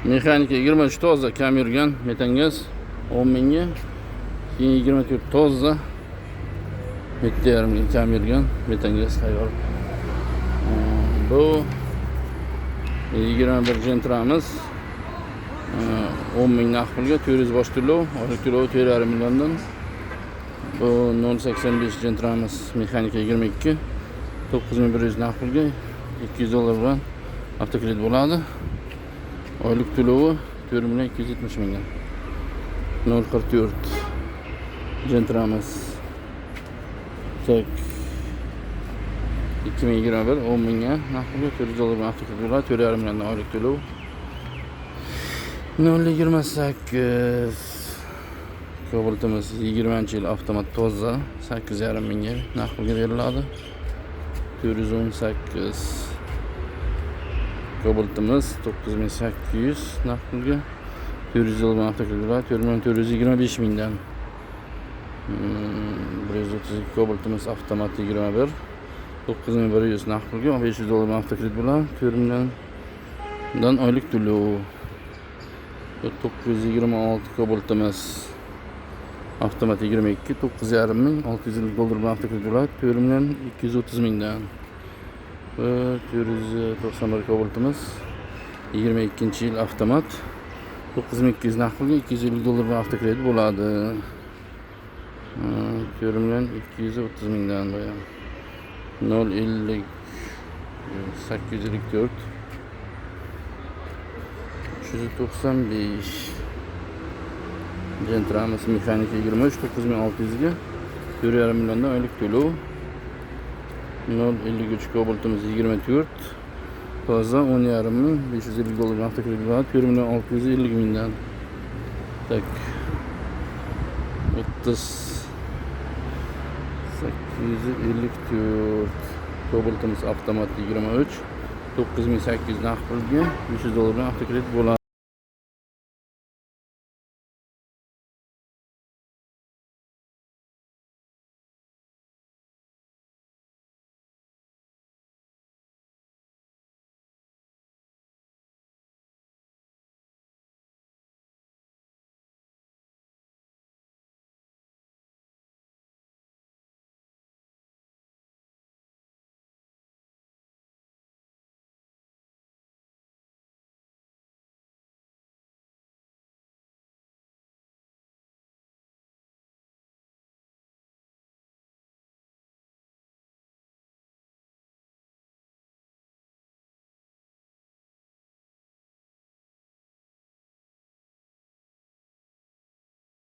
Mexanika 23, toza, kam yurgan metangaz 10 mingga. Keyin 24, toza, 7,5 ga kam yurgan metangaz tayyor. Bu 21 Gentramiz 10 ming naqd pulga, 400 bosh to'lov, oylik to'lovi 4,5 milliondan. Bu 0,85 Gentramiz, mexanika 22, 9100 naqd pulga, 200 dollar bilan avtokredit bo'ladi. Oylik to'lovi 4 million 270 mingdan. 0,44 Gentramiz. Так. 2021, 10 mingga naqd pulga, 400 dollar bilan avtokredit bo'ladi, 4,5 milliondan oylik to'lov. 0,28 Kobaltimiz 20 yil, avtomat, toza, 8,5 mingga naqd pulga beriladi. 418 Kobaltimiz 9800 naqd pulga, 400 dollar bilan avtokredit bo'ladi, 4 million 425 mingdan. 132 Kobaltimiz, avtomat 21, 9100 naqd pulga, 500 dollar bilan avtokredit bo'ladi, 4 milliondan oylik to'lov. 926 Kobaltimiz, avtomat 22, 9,5 ming, 650 dollar bilan avtokredit bo'ladi, 4 million 230 mingdan. Va 491 Kobaltimiz, 22 yil, avtomat, 9200 naqd pulga, 250 dollar bilan avtokredit bo'ladi. 4 million 230 mingdan bu ham. 0,50 854 395 Gentramiz, mexanika 23, 9600 ga, 4,5 milliondan oylik to'lov. 0,53 Kobaltimiz 24, toza, 10,5 ming, 550 dollar bilan avtokredit bo'ladi, 4 million 650 mingdan. Так, 30 854 Kobaltimiz, avtomat 23, 9800 naqd pulga, 500 dollar bilan avtokredit bo'ladi.